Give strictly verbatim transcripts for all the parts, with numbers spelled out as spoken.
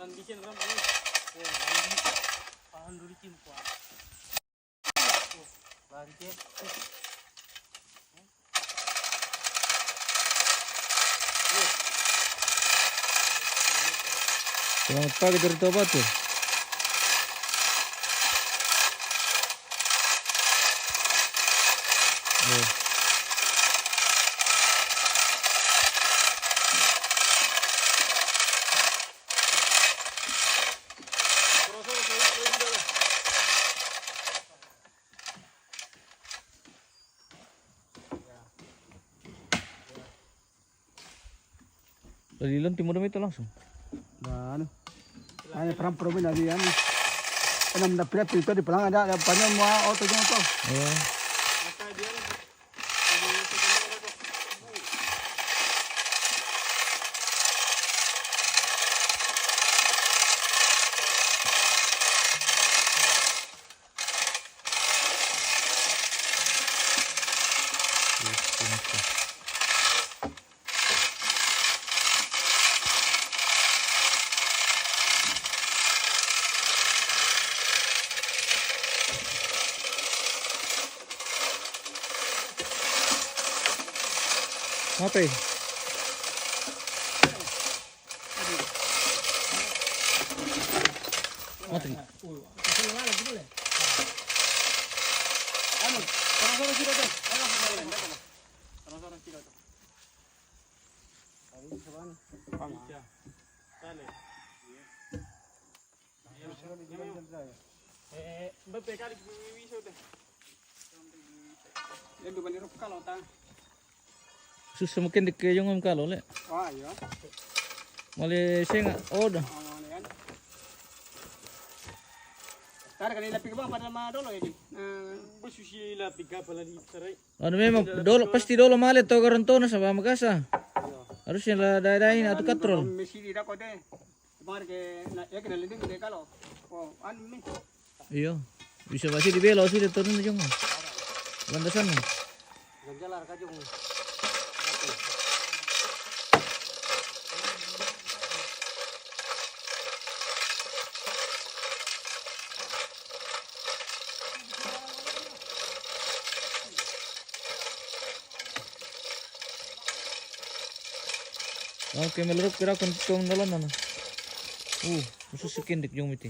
Selamat pagi dari Tabatul. Dari lon timur itu langsung. Nah, anu. Anu, perang perang ini, anu. Enam dapil itu di pelang ada, ada panjang mau auto jangan tuh. Iya. Mati. Mati. Susah mungkin di kejong kalo le. Male senga oda. Tar kali lapik ba pada ma dolo ini. Besusi lapik apa lagi tarai. Anu memang dolo, pasti dolo male to garantona sabab magasa. Harusnya la dai-dai ini atu katrol. Misi di dako de. Kemarin ke na ya kena lindung de kalo. Oh, anu mi. Iyo. Bisa basi di belo sudah turun jong. Landasan. Ganjalar kajung. Oke, melurup kira kun tum dalam mana? Uh, khusus sekindik jong miti.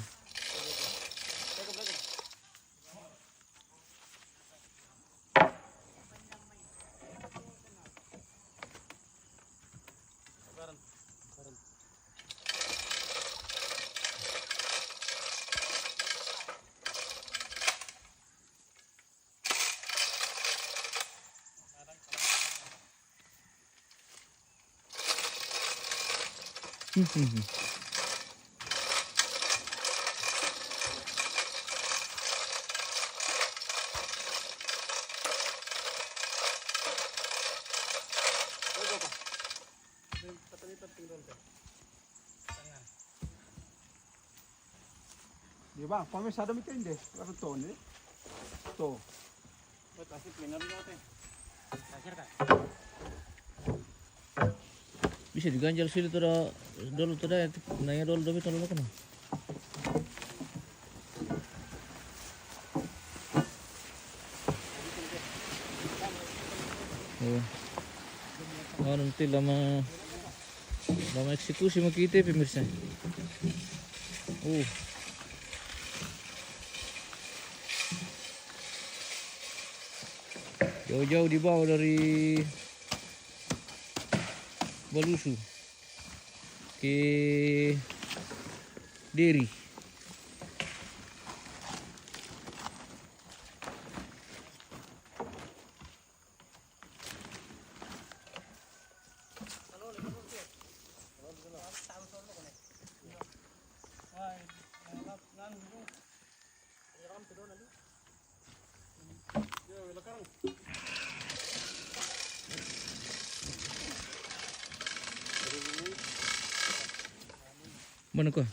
Di ba, kami sada mi tende, lalu to ni. To. Bisa diganjal sili toda, dolo toda, naya dolo dobi toda kana. Oh. Anu ti lama, lama eksekusi mo kite pemirsa. Uh. Jauh-jauh dibawa dari Balusu ke Deri. Mana ko?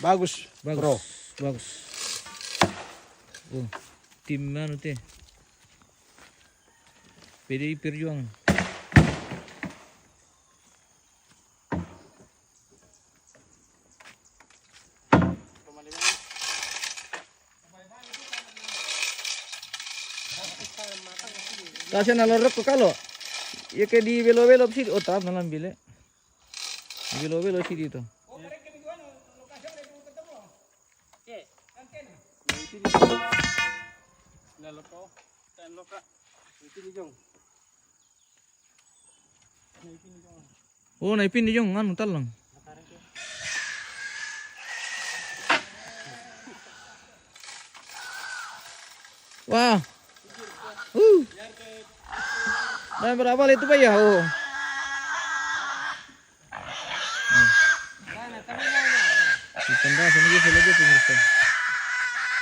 Bagus, bagus, bro. Bagus. Oh, tim anu te. P D I Perjuangan. Tasi na lorok ko kalo. Iya ke di belo-belo sidi. Oh, tap na lambi le. Di belo-belo sidi to. Oh, na ipin di jong anu talang. Wah. Uh. Dan berapa itu, Pak, ya? Oh. Ikan dah sama dia lagi, pemirsa.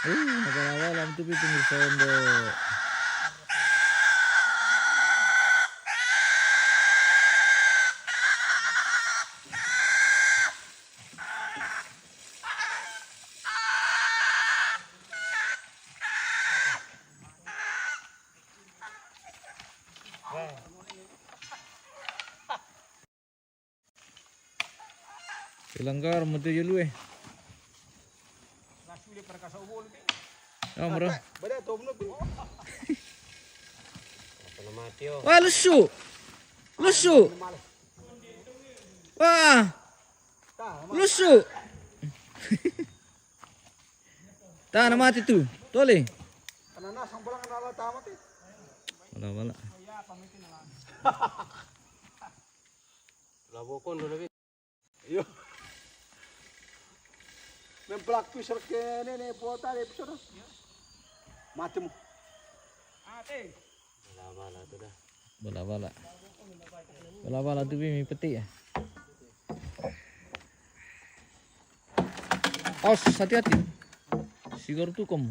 Uh, apa-apa lah itu, pemirsa, ndo. Langgar mo tu julu eh. Ah, mura. Wah, lusu. Lusu. Wah. Lusu. Tana mati tu. Tole. Wala, wala. Labo kondo na. Iyo. Memplak pisar ke nene pota de pisar. Mati mo. Bala-bala tu dah. Bala-bala. Bala-bala tu bi mi peti ya. Awas, hati-hati. Sigar tu kamu.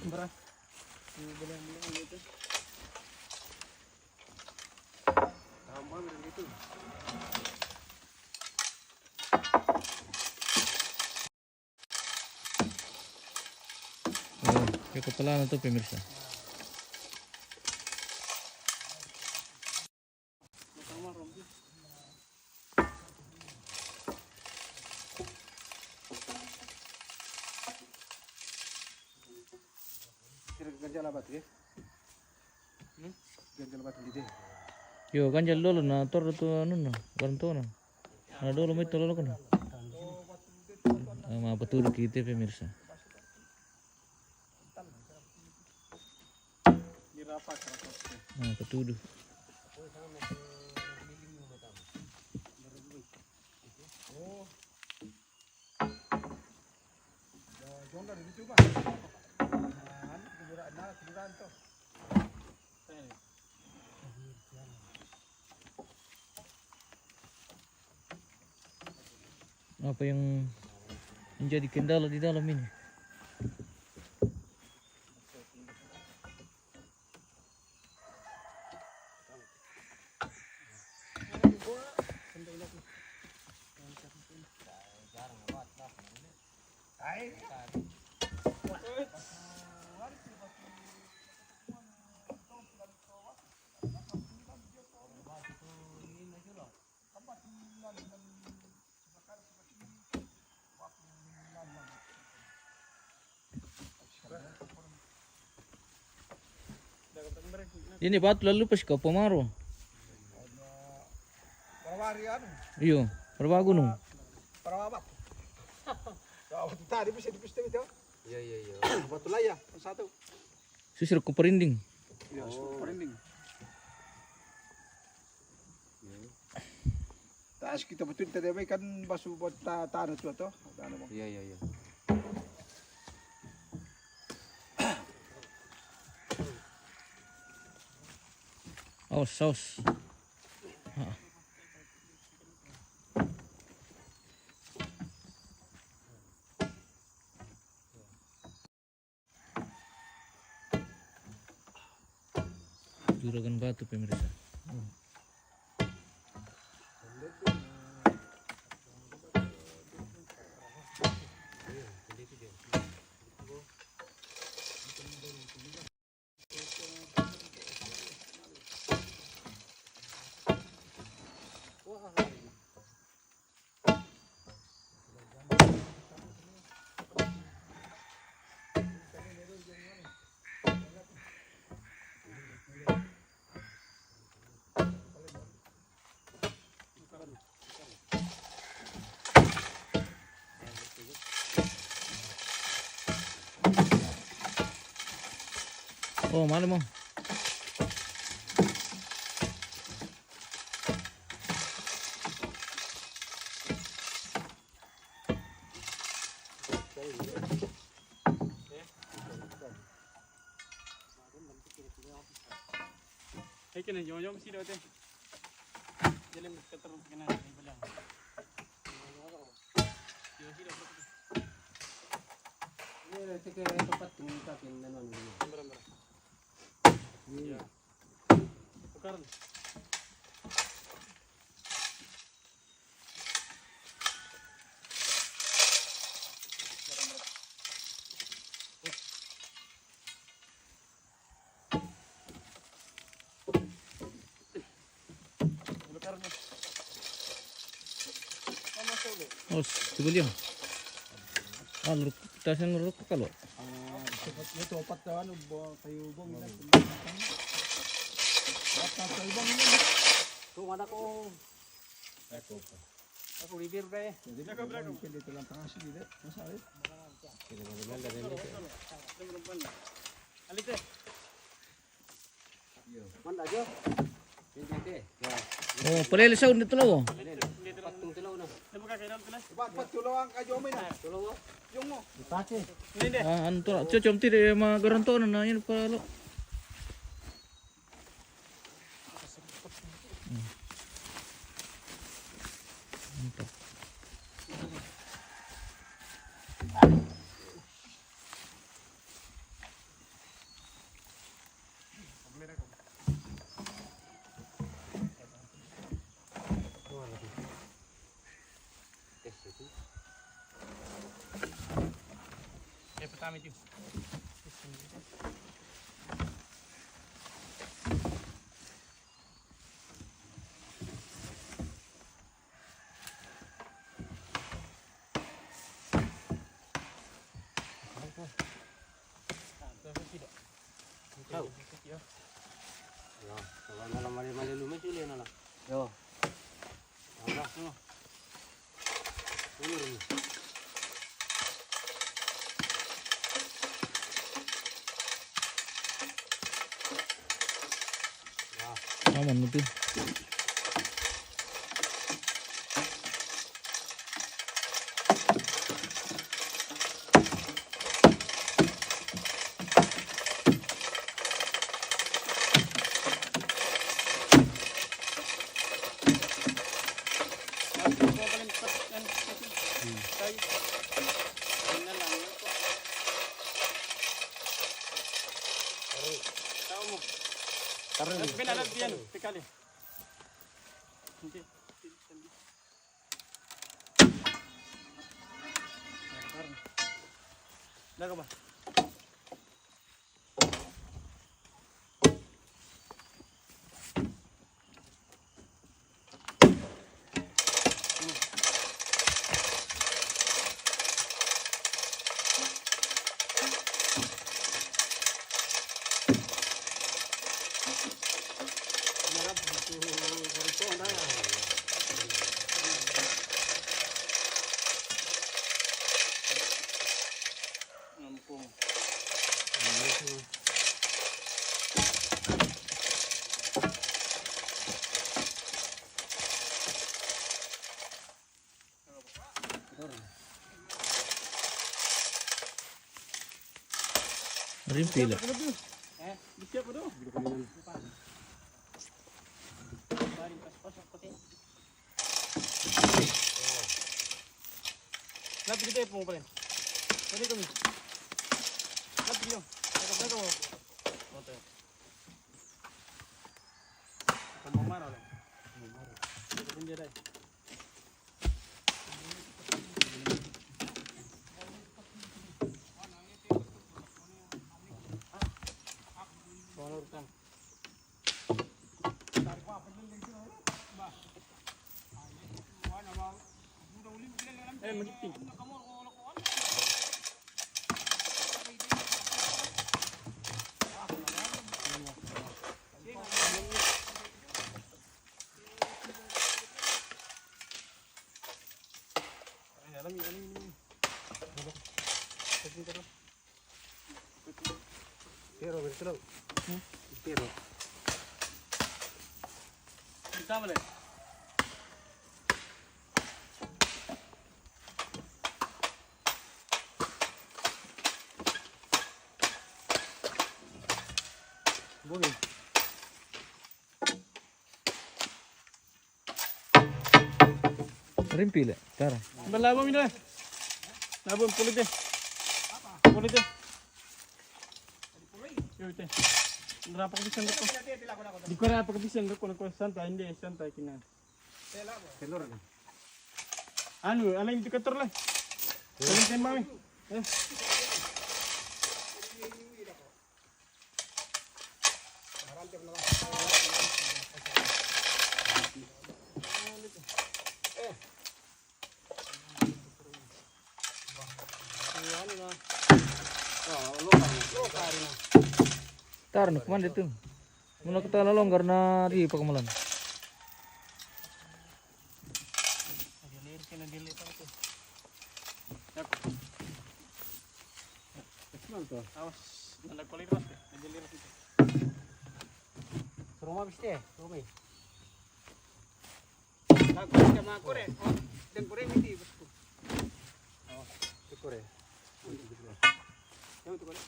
Beras. Ini benar-benar gitu. Tambah gitu. Oh, ya, kepala na tu, pemirsa. Kira ganjal abat ya? Hmm? Ganjal abat di dia. Yo, ganjal dolo na, tor tu anu na, baranto na. Na dolo mai tolo ko na. Ah, ma patudu kite, pemirsa. Ah, patudu. Apa yang menjadi kendala di dalam ini? Ini batu lalu pas kau pemaro. Iyo, Perbagu no. Tadi bisa di pista itu. Iya, iya, iya. Batu laya satu. Susur ko perinding. Iya, susur perinding. Tas kita betul tadi kan basu buat ta-, tanah tu atau tanah bang. Iya, iya, iya. Oh, saus. Ah. Juragan batu, pemirsa. Oh, mana mo? Hey, kena nyonyom si dote. Jalan keter kena bilang. Ini teke tempat tinggi kaki nanon ini. Berapa, berapa? Iya. Tukar. Oh, s-, tugul yun. Ah, luruk, taas ng luruk ko kalo. Ah, ito, ito, pat, ano, ba, kayo bang, pat, pat, kayo bang, yun? Ito, wala ko. Ako pa. Ako, river ba eh? Hindi ko lang pangasin, hindi. Masakit. Alit eh. Manda, Jo. Hindi, hindi. Oh, palele sa unit tulo, oh. Patong tulo na. Iba, patong tulo ang kayo, may na. Tulo, oh. Yung mo. Ipati. Hindi, hindi. Ah, ano to? Cho, chom, tiri, mga garanto na na, yun pala. Hmm. Ano to? Eh, pertama itu. Tahu. Ya, kalau dalam mali-mali lumis, uli na lang. Yo. Ano? Ano? Ano rin? Aman mo to. Taruh. Taruh. Pinalag yan, tikali. Hindi. Daga ba? Rin pila. Lapit kita ya, pengumpulan. Tadi kami. Lapit kita. Lapit kita. Oke. Kamu marah lah. Kamu marah. Ito din dyan ay. Honor ka. Eh, magipin. Pero, pero, pero. Hmm? Pero. Kita balik. Bumi. Rimpi le, tara. Balabon mi deh. Labon, pulite. Pulite. Yo, ite. Berapa kebisan tu? Di kau berapa kebisan tu? Kau, kau santai, inde, santai kina. Anu, ala itu kotor lah. Saling tembak ni. Eh. Tar ni, kemana itu? Muna kita lolong karena di pakamalan. Awas, anda kulit mas, aja liras itu. Rumah biste, rumah. Aku sama kore, oh, dan kore miti bosku. Oh, itu kore. Yang itu kore.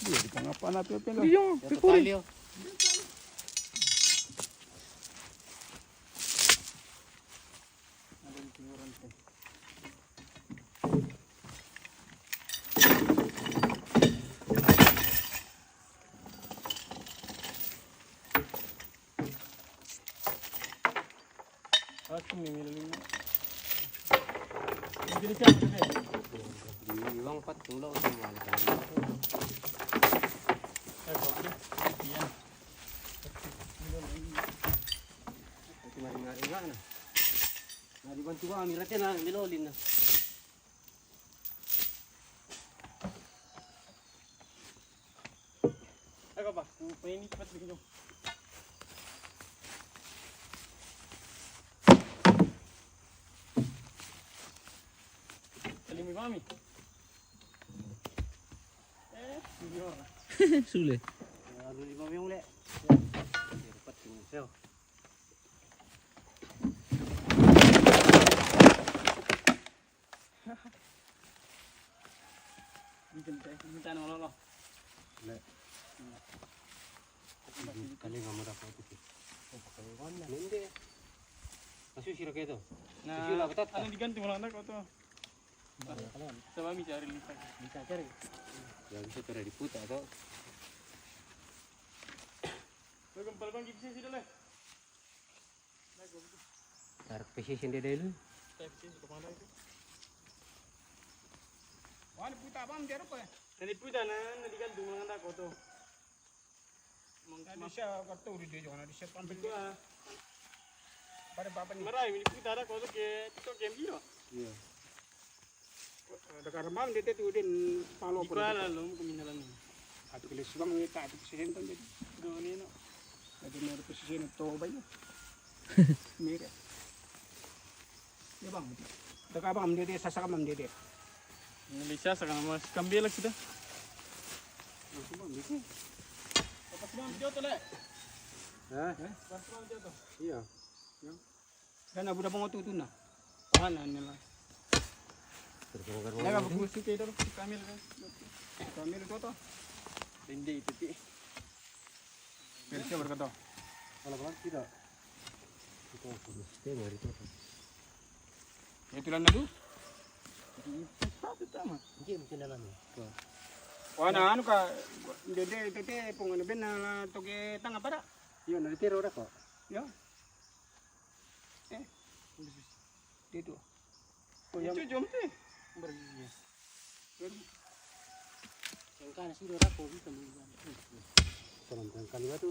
Iya, di pangapa na pe pe lo. Iya, pe kore. Aku memilih lima. Jadi siapa tu? Di bang empat puluh sama. Eh, kau ni, pian. Itu mari-mari lah, nah. Nah, dibantu bang, ambil racun lah, ambil olin lah. Ako pa, mainit pa rin yung. Salim mi mami. Eh, señor. Sule. Ano ni mami yung le? Dapat yung seo. Minta, minta na malolo. Le. Kali nga mura ko ito. Hindi. Asu sira keto. Na, asu la batat. Ano diganti mo lang na ko to. Sa ba mi cari lipat. Bisa cari. Ya bisa cari di puta to. Pagkampal bang gipsi sila le. Tarik position dia dulu. Wani puta bang dia apa? Nani puta na, nani gantung lang anda ko to. Nani siya kartu di dia juga, nani siya tampil. Pada apa ni? Maray, mini puta ada ko to ke, to ke biro. Iya. Daga ramam dete tu din palo. Di ko ala lo, kuminalan. Atu kile subang ni ta atu sehen tan dete. Do ni no. Atu ni atu sehen to ba yo. Mira. Ya bang. Daga bang dete sasa kamam dete. Malaysia sa kana mas kambela kita. Mas bang dete. Pas bang joto le. Hah? Pas bang joto. Iya. Ya. Dana buda bongo tutuna. Mana nila. Terus mau kan. Nila buku si kedo si Kamil kan. Kamil itu to. Hindi itu ti. Versi berkata. Kalau kalau tidak. Itu aku mesti ngari to. Itu lana du. Satu tama. Hindi mungkin dalam ya. Wana anu ka dede tete pung anu ben na toke tanga pada. Yo na pero ora ko. Yo. Eh. Dito. Oh, yang itu jom ti. Berginya. Yang kan sih ora ko bisa mungkin. Salam tangkal juga tu.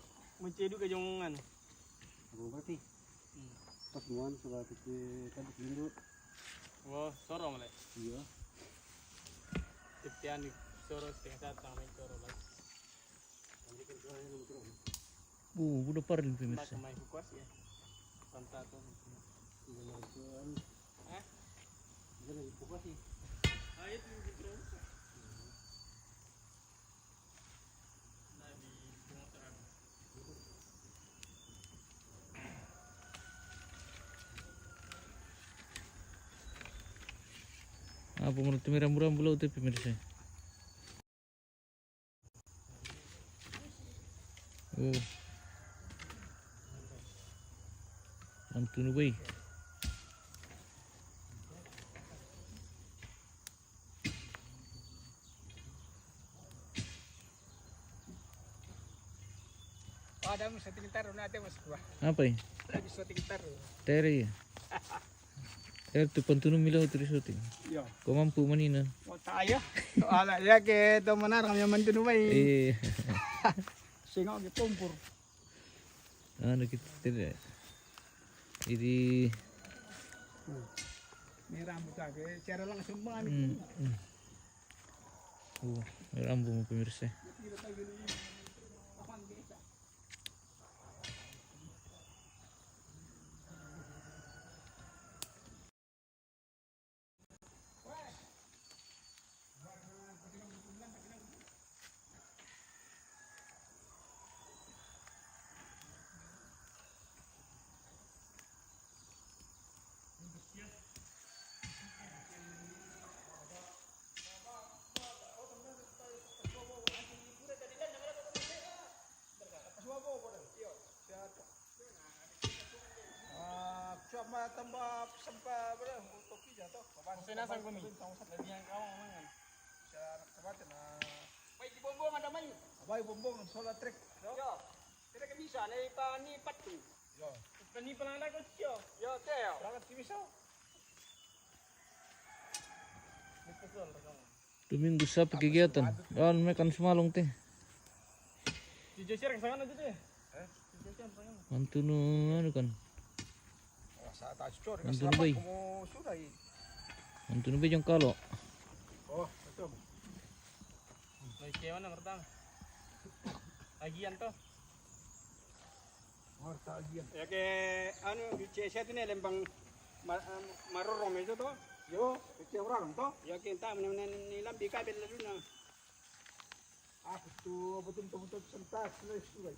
Mencai duka jongan. Abu berarti. Hmm. Pas muan sudah kita tadi lindu. Wah, soro mulai. Iya. Titian di soro setengah satu, main soro lagi. Uh, udah par di pemirsa. Main kuas ya. Pantat tuh. Hah? Jangan kuas sih. Ah, itu yang diperlukan. Apa menurut mira murah belau teh pemirsa? Oh. Antun wei. Ada mo sa tingin taro na ate mas kuha. Apa eh? Lagi sa tingin taro. Tere ya. Tere tu pantunu milo tu risoti. Yo. Ko mampu manina. Mo tayo. Ala ya ke to manarang yang mantunu mai. Eh. Singo ke pompur. Ano kita tidak. Jadi May rambo ka ke. Cara lang sumbang. Hmm. Hmm. Oh, may rambo mo pemirsa. Ah, cuma tambah sampah berapa? Topi jatuh. Kapan? Saya nasang kami. Lebih yang kau mangan. Saya nak tempat na. Mai di bombong ada mai. Mai bombong solar trek. Yo. Tidak bisa ni pa ni patu. Yo. Ni pelangda ko yo. Yo teo. Berangkat di bisa. Ini betul rekam. Dua minggu siapa kegiatan? Anu makan sumalong te. Di Josiah ke sana tete. Hah? Di Josiah ke sana. Mantunu anu kan. Wah, saya tak cocok. Mantunu bayi. Kamu sudah i. Mantunu bayi jangkalo. Oh, betul. Lagi ke mana pertama? Lagian toh. Ya ke anu di C S itu nih lembang ma-, em, marorong itu toh. Yo, kecil orang toh. Ya ke entah mana ni lambi kabel lalu na. Aku tu betul betul sentas sudah sudah.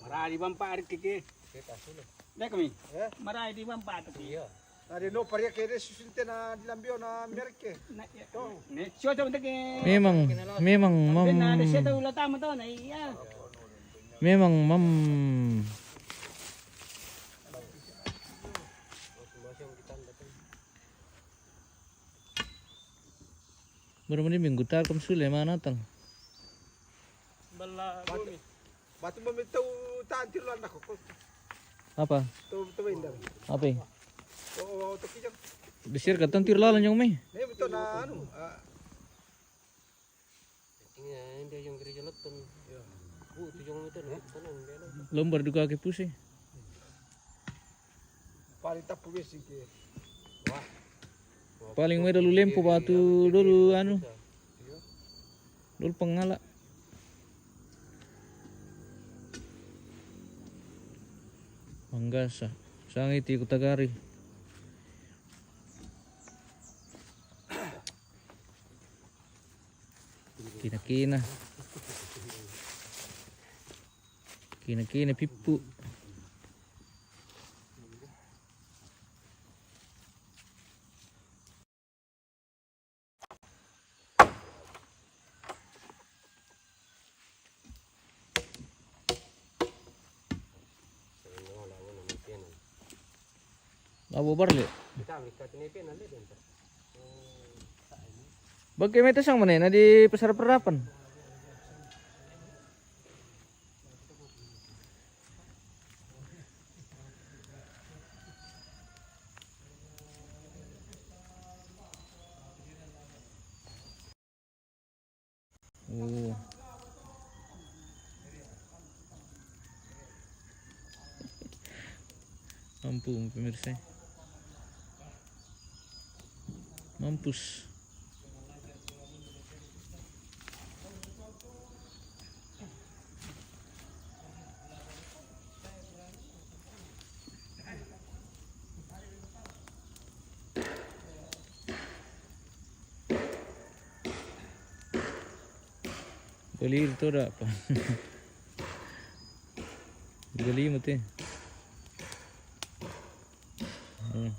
Marah di bampa arit keke. Kita sudah. Dek kami. Eh? Marah di bampa tu. Iya. Ada no paria kere susinte na di lambio na merke. Ne, coba bentuk ke. Memang, memang mam. Ada saya tahu lah tamu tahu na iya. Memang mam. Baru mani minggu takam sule mana tang. Bala bumi. Batu mami tau tantir lan aku. Apa? Tau tau indah. Apa? Oh, tau kijang. Besir katan tir lalan yang mai. Ini betul na anu. Tinggal dia yang gereja leton. Ya. Bu tu yang itu leton. Lombar duka ke pusi. Paling tapu besi ke. Wah. Paling mai dulu lempo batu dulu anu. Dulu pengala. Manggasa. Sangiti kutagari. Kina-kina. Kina-kina pippu. Abo barle. Bagi mete sang mana na di pasar perapan. Oh. Mampu pemirsa. Mampus. Beli itu dah apa? Beli mati. Hmm.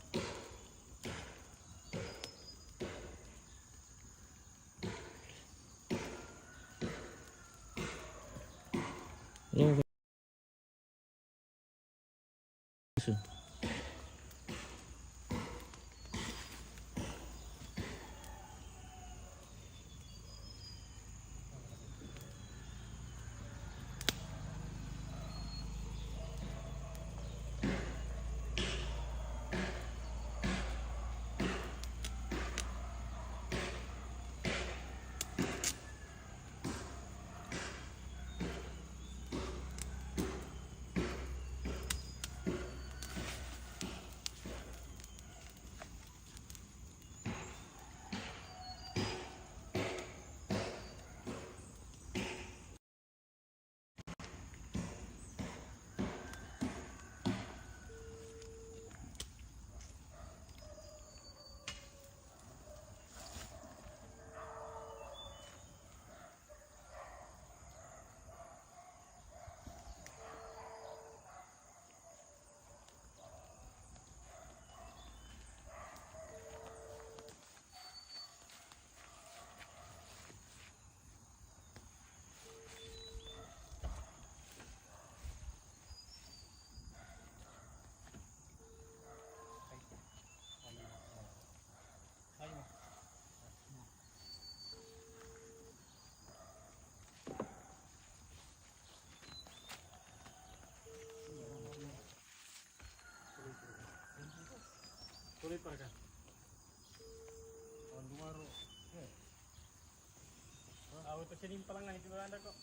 Sini palangan itu ada kok.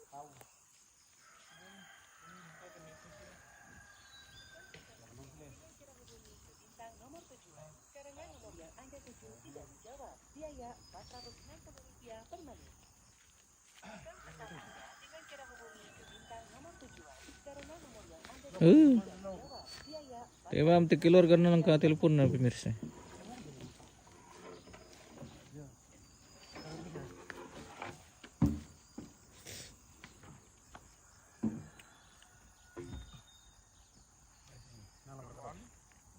Tahu. Karena nomor yang Anda tuju tidak dijawab. Biaya empat ratus enam puluh rupiah per menit. Dengan cara hubungi ke bintang nomor tujuan. Karena nomor yang Anda tuju tidak dijawab. Biaya empat ratus enam puluh rupiah per menit. Tamam, ti keluarga na nagka-telepon na, pemirsa.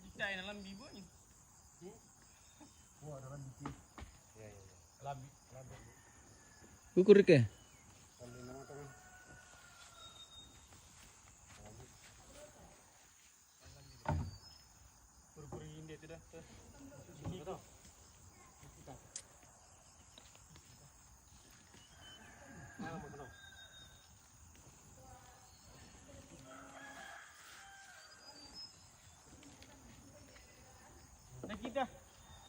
Bisa na lambi bo ni. Lambi, lambi. Ukur ke? Lambi nama teman. Puri-puri inde tu dah. Na kita.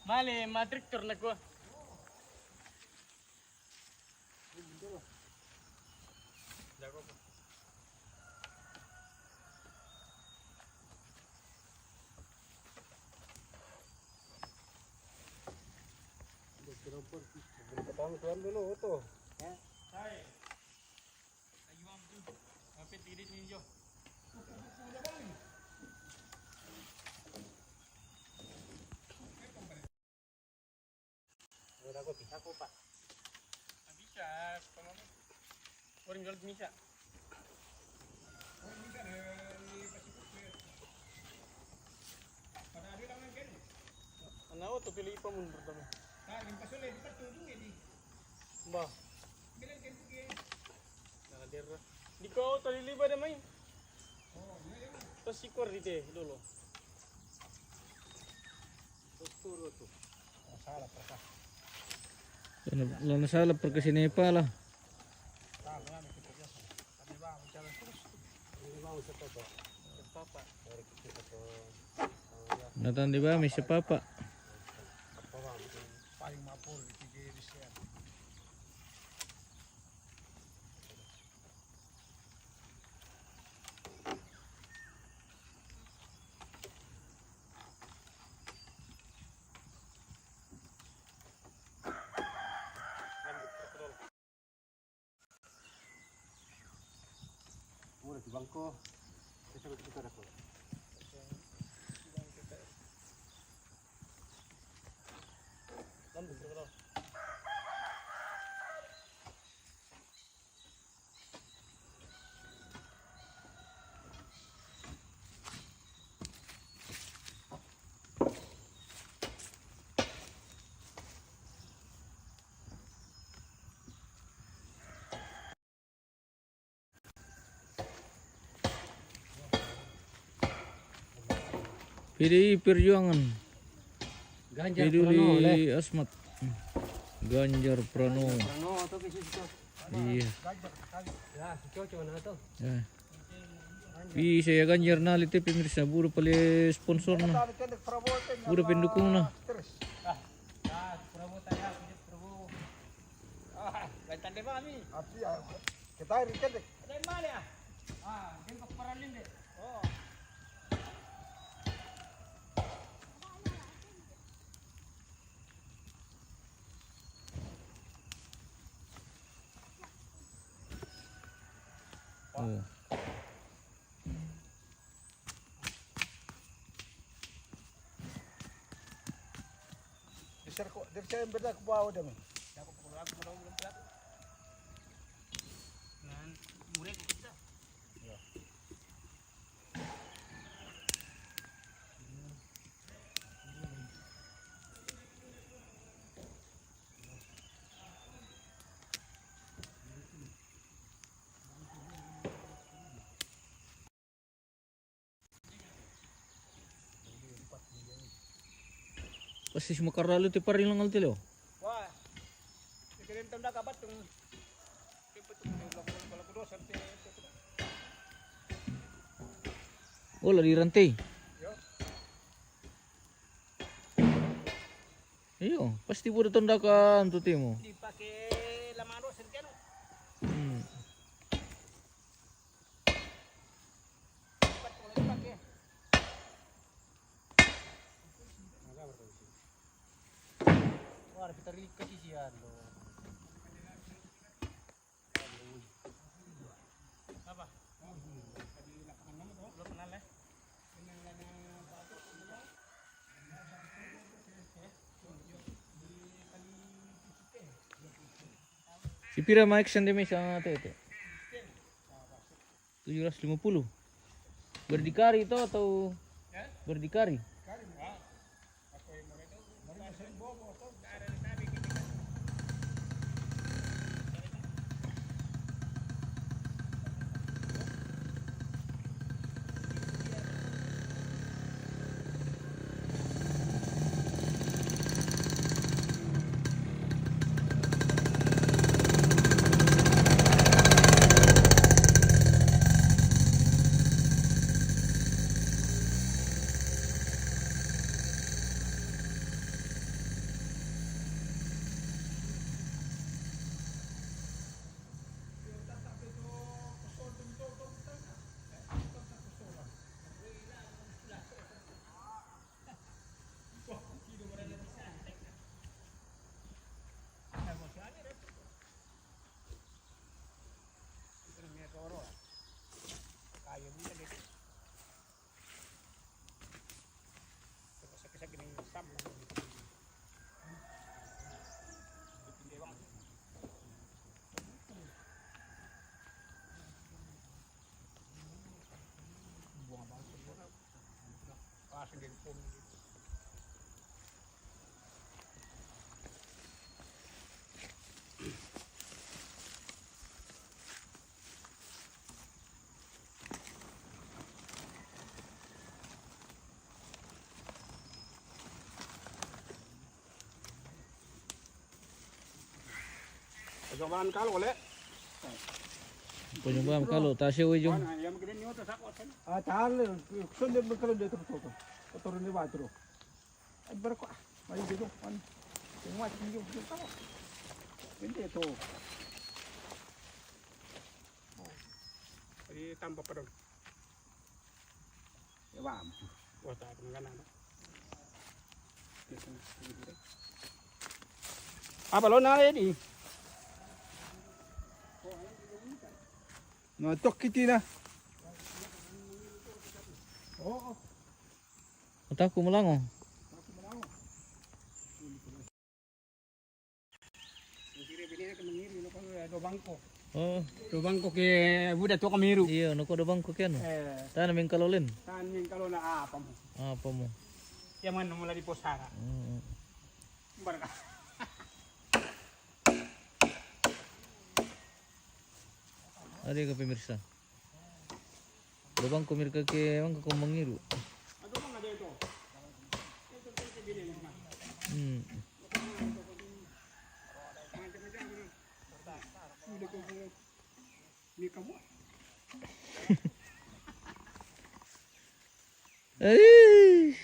Male, matrik tur na ko. Ketahuan Tuhan dulu tuh. Ya. Hai. Ayo, Bang. Apa tidur ninja? Udah aku bisa aku, Pak. Bisa, kalau orang jual bisa. Pada ada orang kan? Anak tu pilih ipa mun pertama. Nah, yang pas oleh di pertu juga di. Mbah. Bilang kan tu ke. Nah, dia. Di kau tadi liba ada main. Oh, iya, iya. Terus sikor di teh dulu. Terus turun tu. Salah perkah. Lalu salah perkah sini apa lah? Datang di bami sepapa. Paling mapur di tiga di siang. Murah di bangko. Kita kita dah kok. P D I Perjuangan. Ganjar Peduli Pranowo, leh. Asmat. Ganjar Pranowo. Pranowo atau ke situ? Iya. Ya, cocok na to. Ya. Bisa ya Ganjar na lite pemirsa, buru pale sponsor na. Buru pendukung na. Ah, Prabowo tanya, Prabowo. Ah, gantan deh, Mami. Api ya. Kita hari kan deh. Ada yang mana ya? Ah, dia ke paralin deh. Oh. Oh. Dasar kok, dari saya yang berlaku bawa deh, men. Aku pukul aku, belum, belum pelaku. Nan, murah kita. Ya. Pasti semua karalo ti parilang alti leo. Wah. Ikirin tanda kabat tung. Oh, la di rantai. Yo. Iyo, pasti buda tanda ka antu timo. Dipake Hmm. Si pira ma action dia, Mister Tete? Tujuh ratus lima puluh. Berdikari to atau berdikari? Percobaan kalau le. Percobaan kalau tak sewa jom. Ah, tal, sunde kalau dia terus tu. Turun dia batu. Ay, barko, ah. Ay, dito, ano. Yung mas, yung, yung tao. Hindi ito. Ay, tamba pa doon. Ewan. Wata, ano nga na, no? Apa lo na, Eddie? No, tokki tina. Oo. Otaku malango. Do bangko. Oh. Do bangko ke buda to kamiru. Iyo, noko do bangko ke anu. Eh. Tan mingkalolen. Tan mingkalo na apa mo? Apa mo? Yang mana mulai di posara. Hmm. Barka. Ada ke pemirsa. Dobang ko mirka ke, emang ko mangiru. Hmm. Eh.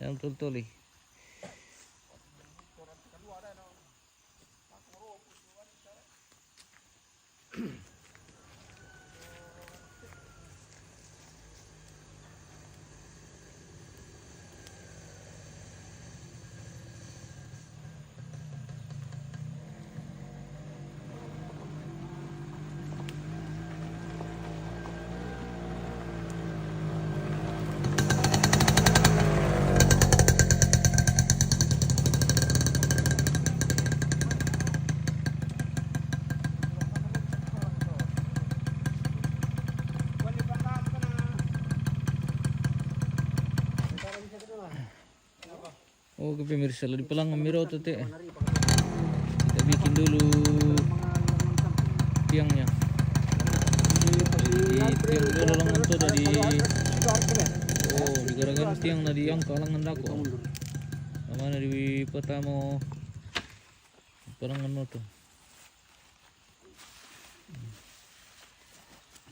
Yang tuli-tuli. Oke, pemirsa, lagi palang miro tu te. Kita bikin dulu tiangnya. Jadi, tiang dulu lang tu dari, oh, digaragan tiang na di angka langan dako. Mana di patamo palangan mo tu.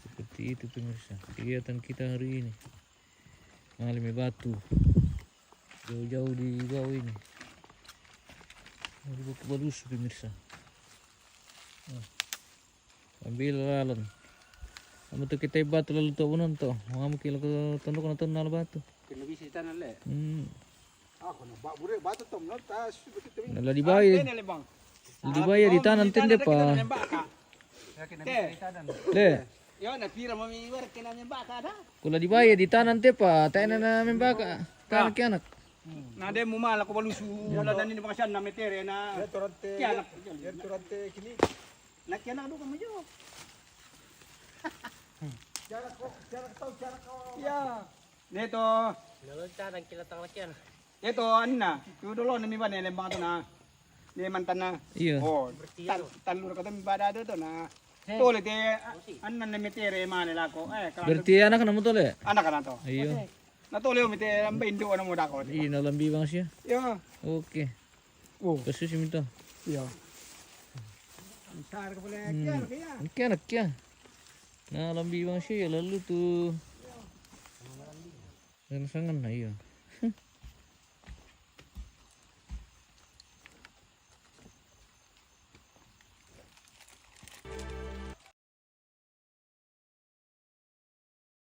Seperti itu, pemirsa, kegiatan kita hari ini. Ngalih mi batu. Jauh-jauh di bawah ini. Di bukit balusu, pemirsa. Oh. Ambil lalan. Kamu tu kita batu lalu tu bunun tu. Kamu kilo ke tunduk na tunduk batu. Kena bisi tanah le. Hmm. Aku nampak buruk batu tu, no, tas begitu. Nala dibayar. Tene le, Bang. Dibayar di tanah tende pa. Le. Yo, na pira mami iwar kena membaka da. Kula dibayar di tanah te pa, tene na membaka. Tanah ke anak. Na de mu mala ko balusu, la dan ini bangsa na metere na. Ya, turante. Ya, anak. Ya, turante kini. Na ke anak du kamu jo. Jarak ko, jarak tau, jarak ko. Ya. Deto. Nalonca dan kila tang lakian. Deto anna. Tu dolo na mi bane lembang tu na. Ni mantan na. Iya. Oh, tal-, talur kata mi bada do tu na. Tole te anna na metere mane lako. Eh, kalau berarti anak namu tole? Anak na to. Iya. Na tole o mete ambe indo ana mo dako. Iya, na lambi bang sia. Iya. Oke. Oh. Kasus minta. Iya. Besar kepala. Hmm. Kia, kia. Kia, kia. Na lambi bang sia lalu tu. Sangan-sangan na, iya.